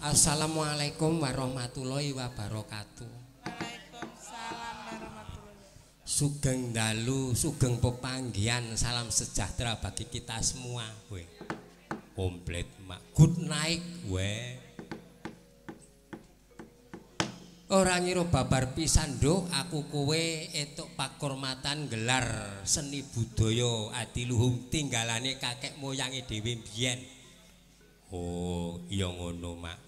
Assalamualaikum warahmatullahi wabarakatuh. Waalaikumsalam warahmatullahi. Sugeng dalu, sugeng pepanggihan, salam sejahtera bagi kita semua. Weh. Komplit mak. Good night weh. Ora ngira babar pisan nduk, aku kowe entuk pakurmatan gelar seni budaya adiluhung tinggalane kakek moyange dhewe biyen. Oh, iya ngono, Mak.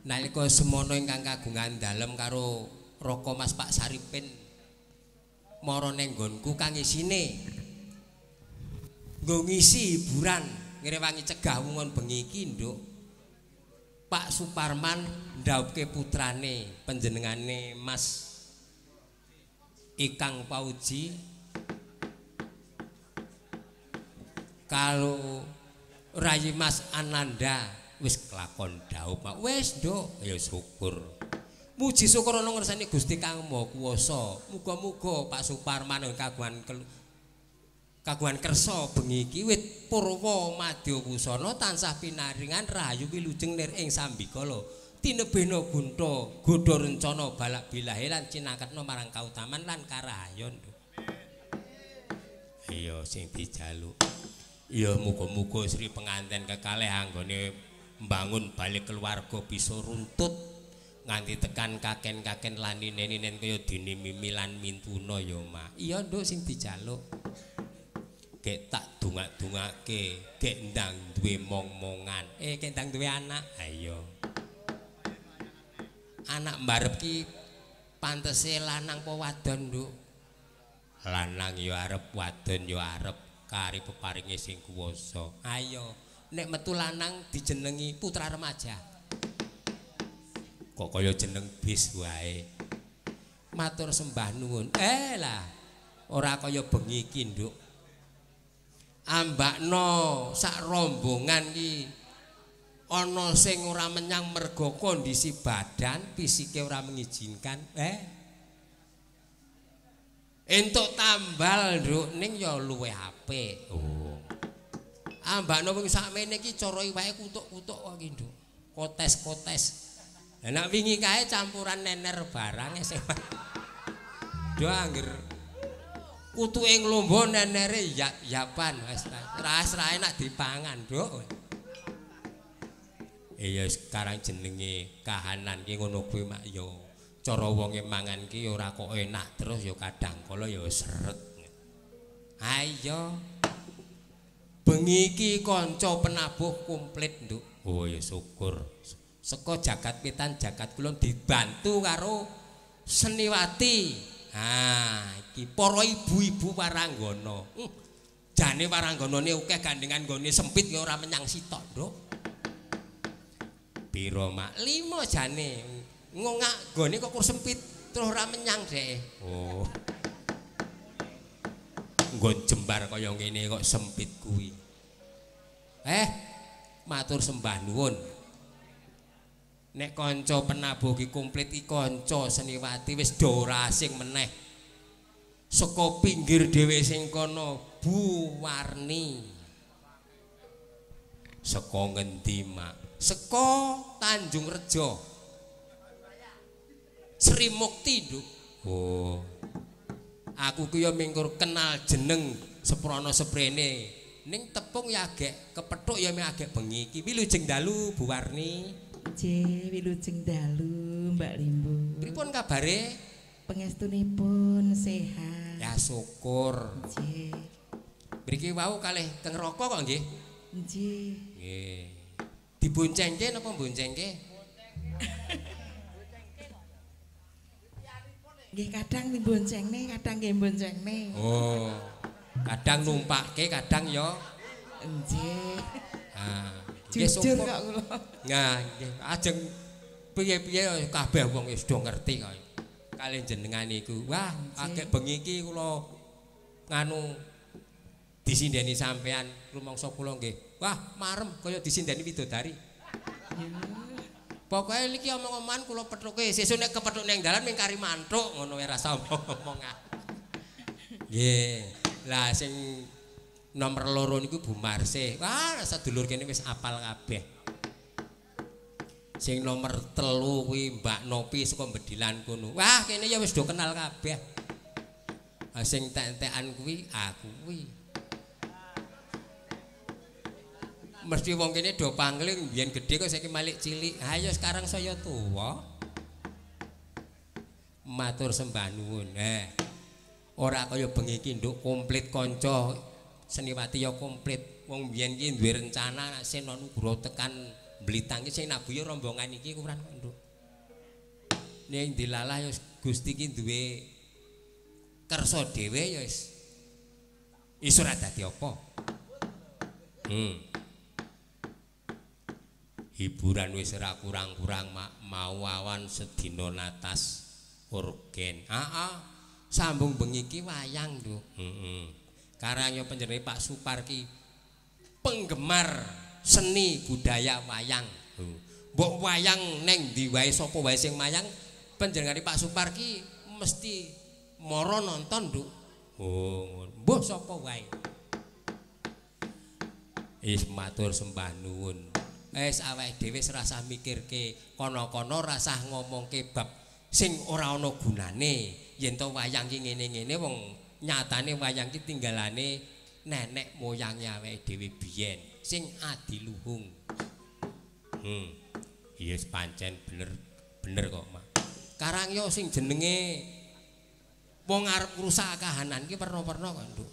Nalika semono ingkang kagungan dalem karo Raka Mas Pak Saripin mara ning nggonku kang isine nggo ngisi hiburan ngrewangi cegah wungon bengi iki, Nduk. Pak Suparman ndhaupke putrane panjenengane Mas Ikang Pauji kalau Rayi Mas Ananda wis kelakon dhaup. Wis, Nduk, ya syukur. Muji syukur ana ngersane Gusti Kang Maha Kuwasa. Muga-muga Pak Suparman kagungan kersa bengi iki wit purwa madya wusana tansah pinaringan rahayu wilujeng nir ing sambikala tinebihna gunta godha rencana balak bilahe lan cinaketna marang kautaman lan karahayon. Iya sing dijaluk. Iya muga-muga Sri penganten kekalih anggone mbangun balik keluarga bisa runtut nganti tekan kaken-kaken lan ninen-ninen kaya dene Mimi lan Mintuna ya, Mak. Iya, Nduk, sing dijaluk. Gek tak dongak-dongake, gek ndang duwe mong-mongan. Gek ndang duwe anak. Ayo. Anak mbarep ki pantese lanang apa wadon, Nduk? Lanang ya arep, wadon ya arep, kari peparinge sing kuwasa. Ayo, nek metu lanang dijenengi putra remaja. Kok kaya jeneng bis wae. Matur sembah nuwun. Lah, ora kaya bengi iki, Nduk. Ambakno sak rombongan iki ana sing ora menyang mergo kondisi badan fisike ora mengizinkan. Entuk tambal, Nduk, ning ya luwih apik. Oh. Ambakno wing sakmene iki cara iwake kutuk-kutuk kok iki, Nduk. Kotes-kotes. Lah nek wingi kae campuran nener barang sing do angger kutuke nglombo nenere yap-yapan wis ra enak dipangan, Nduk. Iya sekarang jenenge kahanan ki ngono kuwi, Mak, ya. Cara wonge mangan ki ora kok enak terus ya kadang kala ya seret. Ayo. Bengi iki kanca penabuh komplit, Nduk. Oh ya syukur. Saka jagat wetan jagat kulon dibantu karo seniwati. Ah, iki para ibu-ibu waranggana. Jane warangganane akeh gandengan nggone sempit ya ora menyang sitok, Nduk. Piro, Mak? 5 jane. Ngongak nggone kok kur sempit terus ora menyang dhek. Oh. Nggon jembar kaya ngene kok sempit kuwi. Matur sembah nuwun. Nek kanca penabuh iki komplit iki kanca seniwati wis do ora asing meneh. Saka pinggir dhewe sing kono Bu Warni. Saka ngendi, Mak? Saka Tanjung Rejo. Sri Mukti, Nduk. Oh. Aku ki ya mingkur kenal jeneng seprana seprene. Ning tepung ya agek kepethuk ya meh agek bengi iki. Wilujeng dalu Bu Warni. Nggih, wilujeng dalu Mbak Limbu. Pripun kabare? Pangestunipun sehat. Ya syukur. Nggih. Mriki wau kalih teng Raka kok nggih? Nggih. Nggih. Diboncengke napa boncengke? Nggih, kadang diboncengne, kadang nggih boncengne. Oh. Kadang numpake, kadang ya. Nggih. Ah, jujur kok kula. Nah, nggih, ajeng piye-piye kabeh wong wis do ngerti kok. Kalih jenengan iku. Wah, agek bengi iki kula nganu disindeni sampean rumangsa kula nggih. Wah, marem kaya disindeni widodari. Pokoke niki omong-omongan kula pethuke, sesuk nek kepethuk ning dalan ming kari manthuk ngono wae rasa omong-omong. Nggih. Lah sing nomor 2 niku Bu Marsih. Wah, sedulur kene wis apal kabeh. Sing nomor 3 kuwi Mbak Nopi saka Bedilan kono. Wah, kene ya wis do kenal kabeh. Ha sing tek-tekan kuwi aku kuwi. Mesti wong kene do pangling biyen gedhe kok saiki malik cilik. Ha ya sekarang saya tuwa. Matur sembah nuwun. Ora kaya bengi iki nduk komplit kanca seniwati ya komplit. Wong biyen iki duwe rencana nek Seno Nugroho tekan Blitang iki sing nabuh ya rombongan iki kurang kok nduk. Ning dilalah ya Gusti iki duwe kersa dhewe ya wis iso ora dadi apa. Hiburan wis ora kurang-kurang mak mau awan sedina natas orgen. Heeh. Sambung bengi iki wayang nduk. Heeh. Karang ya panjenengane Pak Suparki penggemar seni budaya wayang. Mbok wayang neng ndi wae sapa wae sing mayang panjenengane Pak Suparki mesti mara nonton nduk. Oh, mbuh sapa wae. Wis matur sembah nuwun. Wis awake dhewe wis rasah mikirke kono-kono, rasah ngomongke bab sing ora ana gunane. Yen to wayang ki ngene-ngene wong nyatane wayang ki tinggalane nenek moyange awake dhewe biyen sing adiluhung. Iya pancen bener kok, Mak. Karang yo sing jenenge wong arep ngrusak kahanan ki perna-perna kok, Nduk.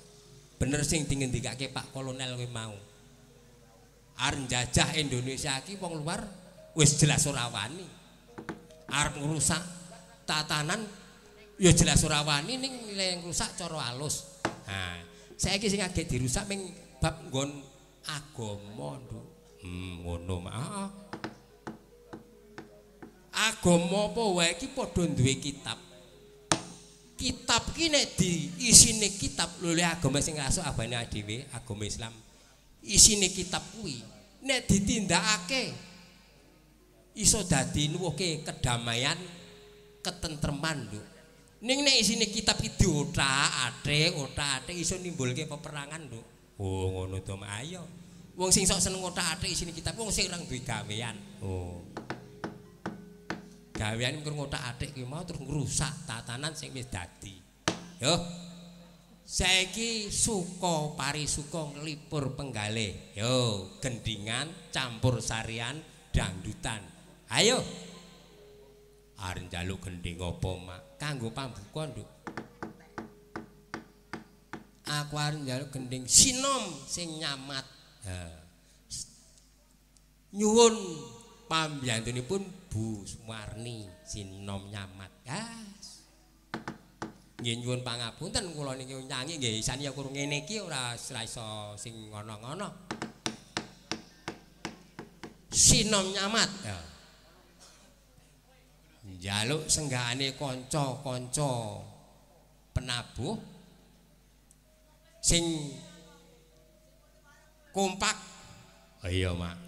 Bener sing dingendikake Pak Kolonel kuwi mau. Arep njajah Indonesia ki wong luar wis jelas ora wani. Arep ngrusak tatanan ya jelas ora wani ning nilai ngrusak cara alus. Ha, saiki sing agek dirusak ming bab nggon agama, Nduk. Ngono, Mak. Heeh. Agama apa wae iki padha duwe kitab. Kitab ki nek diisine kitab lho agama sing rasuk abane dhewe, agama Islam. Isine kitab kuwi nek ditindakake iso dadi nuwuhke kedamaian, ketentreman, Nduk. Ning nek isine kitab ki diothak-athik, othak-athik iso nimbulke peperangan, Nduk. Oh, ngono to, Mak. Ayo. Wong sing sok seneng othak-athik isine kitab wong sing ora duwe gawean. Oh. Gawean mung ngothak-athik ki mau terus ngrusak tatanan sing wis dadi. Yo. Saiki suka parisuka nglipur penggalih. Yo, gendingan, campur sarian, dangdutan. Ayo. Arep njaluk gending apa, Mak? Kanggo pambuka, Nduk. Aku arep njaluk gending sinom sing nyamat. Ha. Nyuwun pambiyantunipun Bu Sumarni sinom nyamat. Gas. Nggih nyuwun pangapunten kula niki nyanyi nggih isane ya kurang ngene iki ora iso sing ngono-ngono. Sinom nyamat. Ya. Njaluk senggahane kanca-kanca penabuh sing kompak. Oh iya, Mak.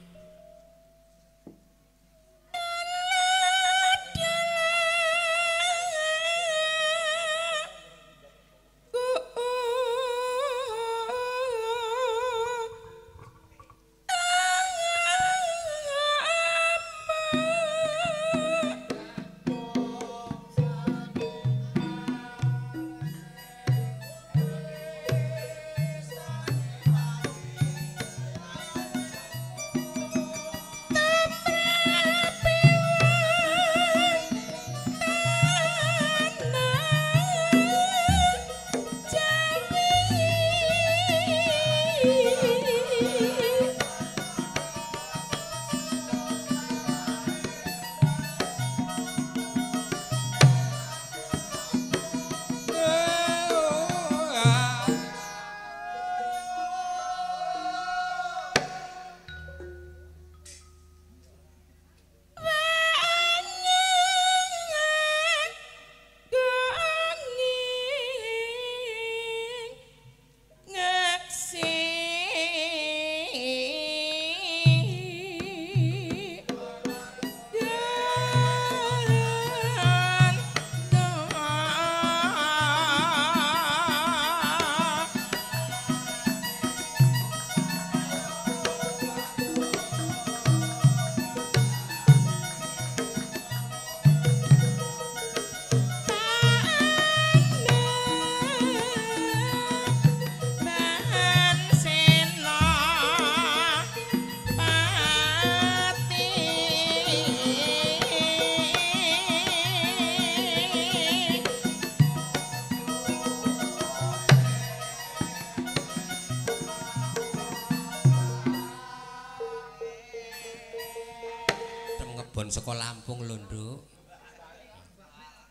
Rombongan saka Lampung lho, Nduk.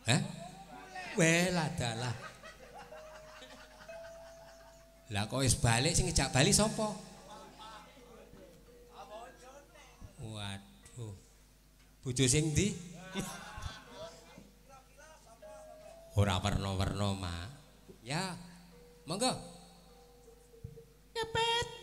Hah? Welah dalah. Lah kok wis balik sing ngejak bali sapa? Waduh. Bojo sing ndi? Ora werna-werna, Mak. Ya. Monggo. Kepeti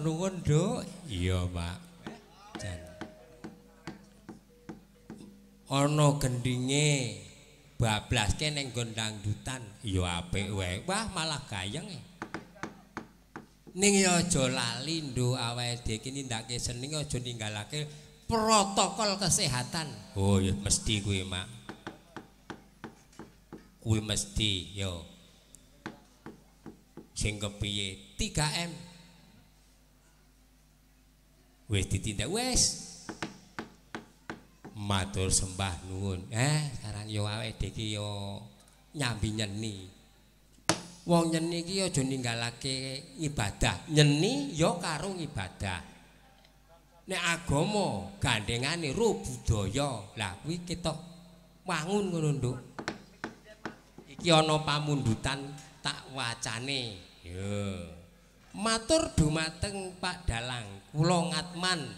Matur nuwun, Nduk. Iya, Pak. Jan. Ana gendinge bablaske ning nggon dangdutan. Ya apik wae. Wah, malah gayeng. Ning ya aja lali, Nduk, awake dhewe iki nindakake seni aja ninggalake protokol kesehatan. Oh, ya mesti kuwi, Mak. Kuwi mesti, yo. Sing kepiye 3M. Wis ditindak wis. Matur sembah nuwun. Sekarang yo awake dhewe iki yo nyambi nyeni. Wong nyeni iki aja ninggalake ibadah. Nyeni yo karo ngibadah. Nek agama gandengane ro budaya. Lah kuwi ketok wangun ngono, Nduk. Iki ana pamundutan tak wacane. Yo. Matur dumateng Pak Dalang, kula Ngatman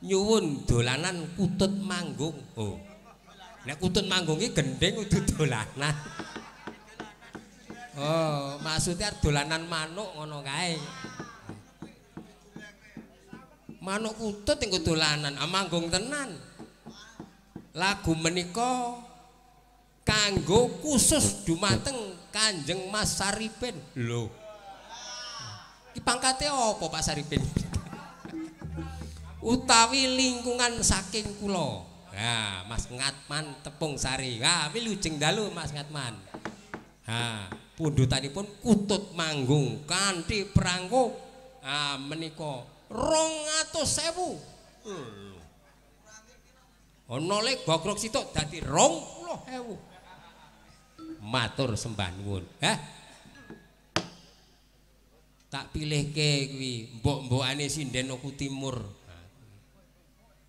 nyuwun dolanan kutut manggung. Oh. Nek kutut manggung iki gendhing kudu dolanan. Oh, maksudnya dolanan manuk ngono kae. Manuk kutut engko dolanan, manggung tenan. Lagu menika kanggo khusus dumateng Kanjeng Mas Saripin. Lho. Iki pangkate apa Pak Saripin? Utawi lingkungan saking kula. Nah, Mas Ngatman Tepung Sari. Ha, wilujeng dalu Mas Ngatman. Ha, pundhutanipun kutut manggung kanthi prangko menika 200.000. Lho. Ana le gogrok sitok dadi 20.000. Matur sembah nuwun. Hah? Tak pilihke kuwi mbok-mbokane sinden Oku Timur.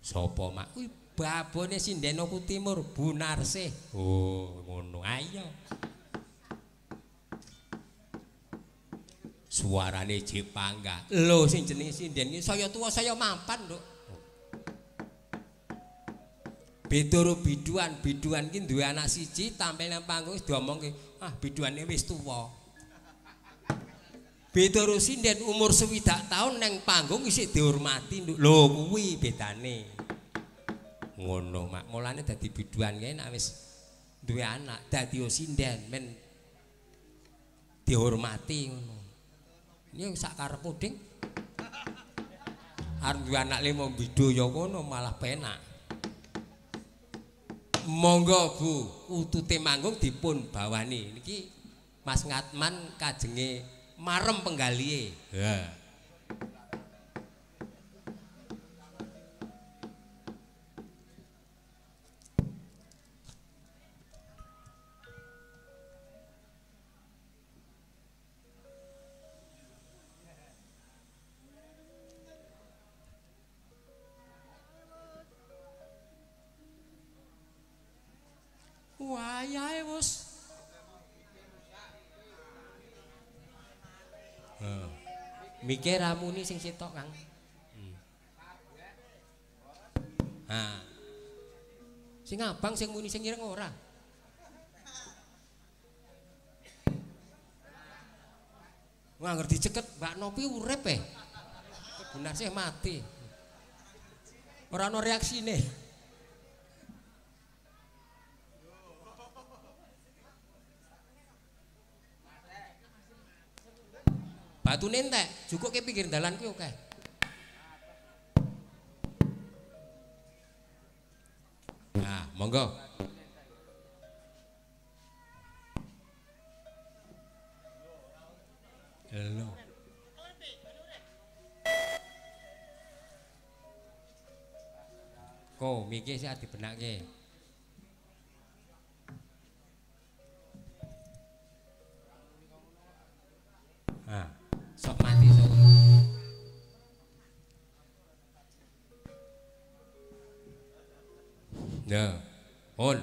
Sapa mak? Kuwi babone sinden Oku Timur, Bu Narsih. Oh, ngono. Ayo. Suarane jek panggah. Lho sing jenenge sinden iki saya tuwa saya mapan, Nduk. Beda ro biduan, biduan ki duwe anak siji tampil nang panggung wis diomongke, ah biduane wis tuwa. Beda ro sinden umur 60 tahun nang panggung isih dihormati, Nduk. Lho kuwi bedane. Ngono, Mak. Mulane dadi biduan kae nek wis duwe anak dadi sinden men dihormati ngono. Ini sak karepmu, Ding. Arep duwe anak limo bido ya kono malah penak. Monggo Bu, kutute manggung dipun bawani. Niki Mas Ngatman kajenge marem penggalihe. Ha. Wayahe wis. Heeh. Mikir ramuni sing sitok, Kang. Ha. Sing abang sing muni sing ireng ora. Wah, angger diceket Mbak Nopi urip e. Bu Narsih mati. Ora ono reaksine. Batune entek, jukuke pinggir dalan kuwi akeh. Nah, monggo. Lho. Ko miki sik dibenake. Ah. Sok mati sok. Nah, on.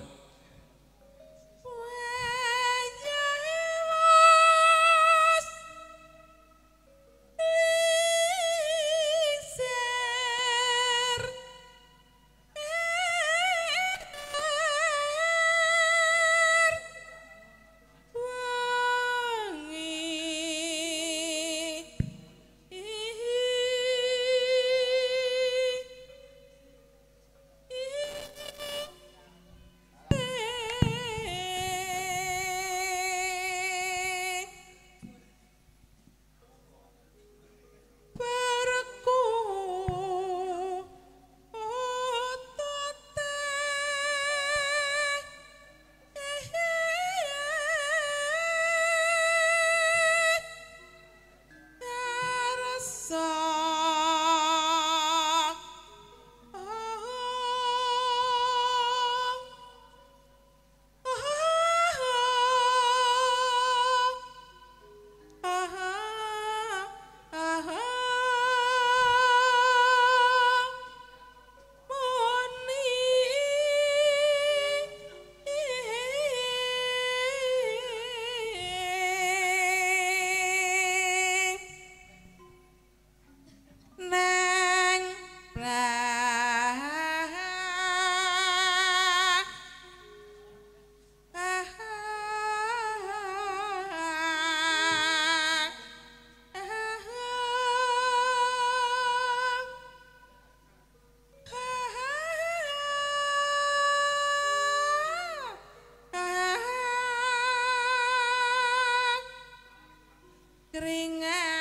Keringat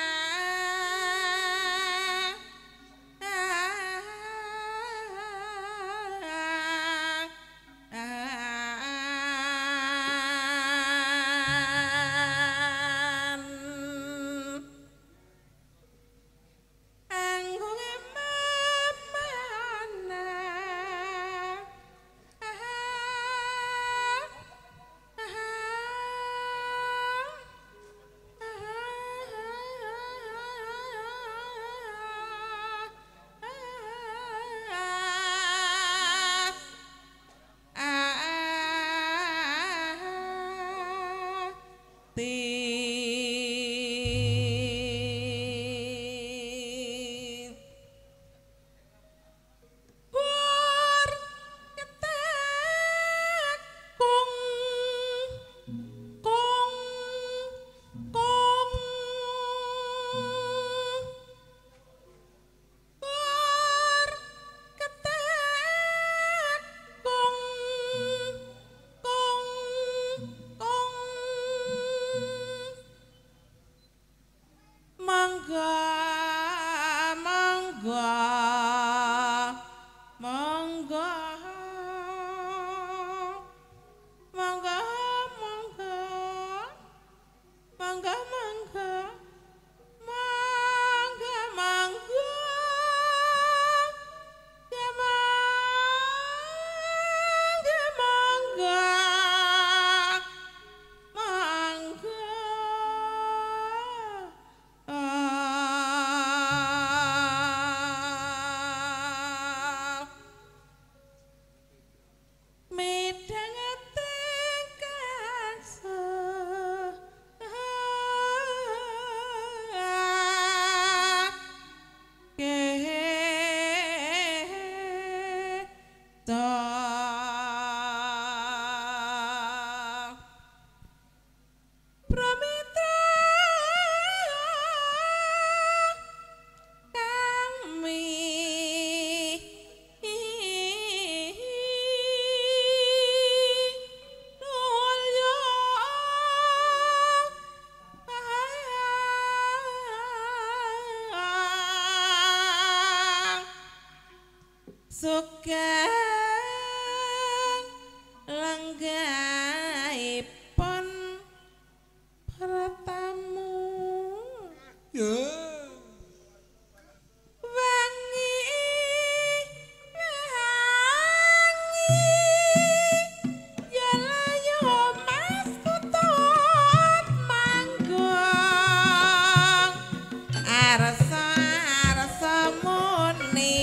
sugeng lenggahipun para tamu. Ya. Wangi wangi ya layo Mas Kutut manggung arsa arsa muni.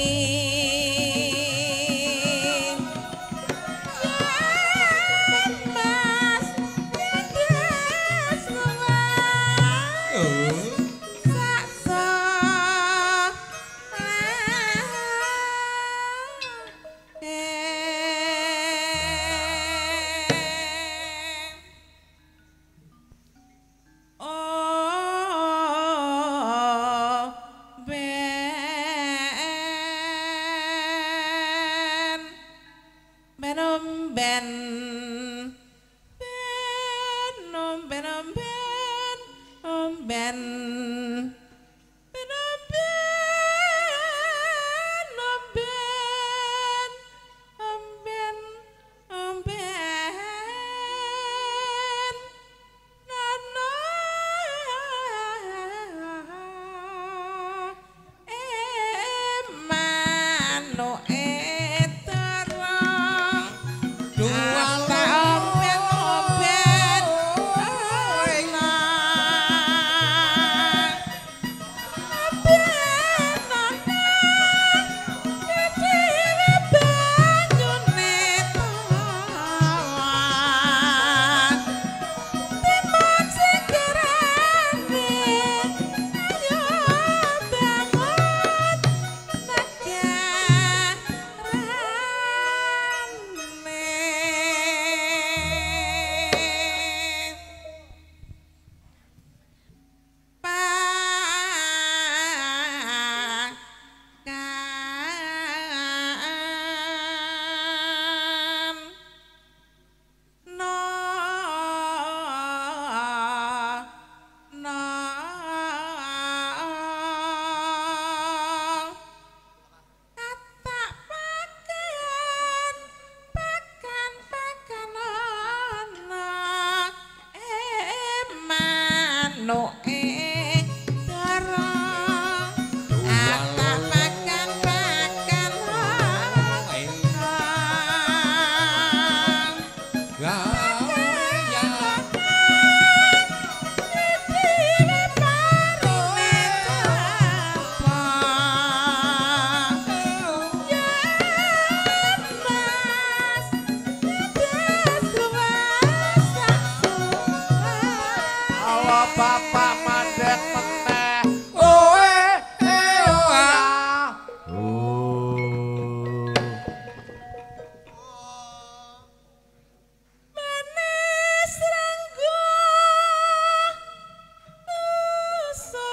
Manuke dara atak pakan-pakan Bapak mandek meneh oe e oa. Oh. Manis ranggo uso.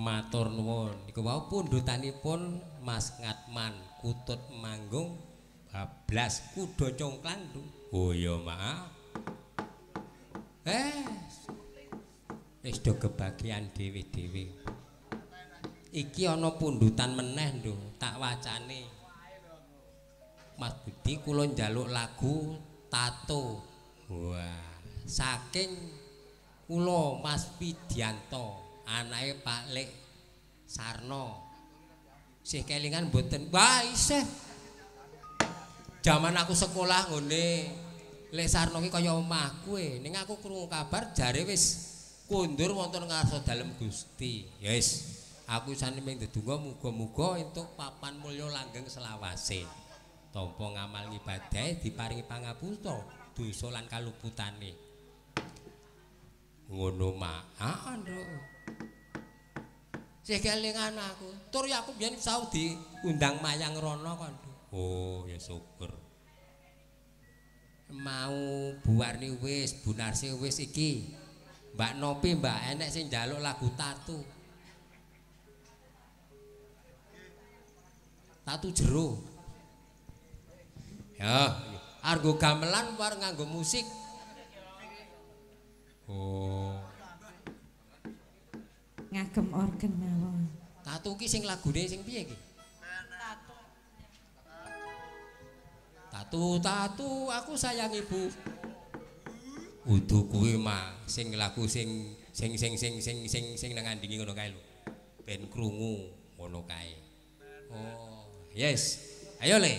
Matur nuwun. Niku wau pundhutanipun Mas Ngatman Kutut Manggung bablas kuda congklang. Oh ya maaf. Wis do kebagian dhewe-dhewe. Iki ana pundhutan meneh nduk, tak wacane. Mas Budi kula njaluk lagu Tato. Wah, saking kula Mas Widianto, anake Pak Lek Sarno. Sih kelingan mboten? Wah, isih. Jaman aku sekolah nggone Lek Sarno ki kaya omahku e. Ning aku krungu kabar jare wis kondur wonten ngarsa dalem Gusti. Ya wis, aku isane mung ndedonga muga-muga entuk papan mulya langgeng selawase. Tampa ngamal ibadahe diparingi pangapura dosa lan kaluputane. Ngono mak. Heeh, Nduk. Sih kelingan aku. Tur ya aku biyen tau diundang mayang rono kon. Oh, ya syukur. Mau Bu Warni wis, Bu Narsi wis iki. Mbak Nopi, Mbak enek sing njaluk lagu Tatu. Tatu jero. Ya, argo gamelan war nganggo musik. Oh. Ngagem organ mawon. Tatu ki sing lagune sing piye ki? Tatu. Tatu, tatu, aku sayang ibu. Udu kuwi mah sing lagu sing sing sing sing sing sing sing nang andingi ngono kae lho. Ben krungu ngono kae. Oh, yes. Ayo le.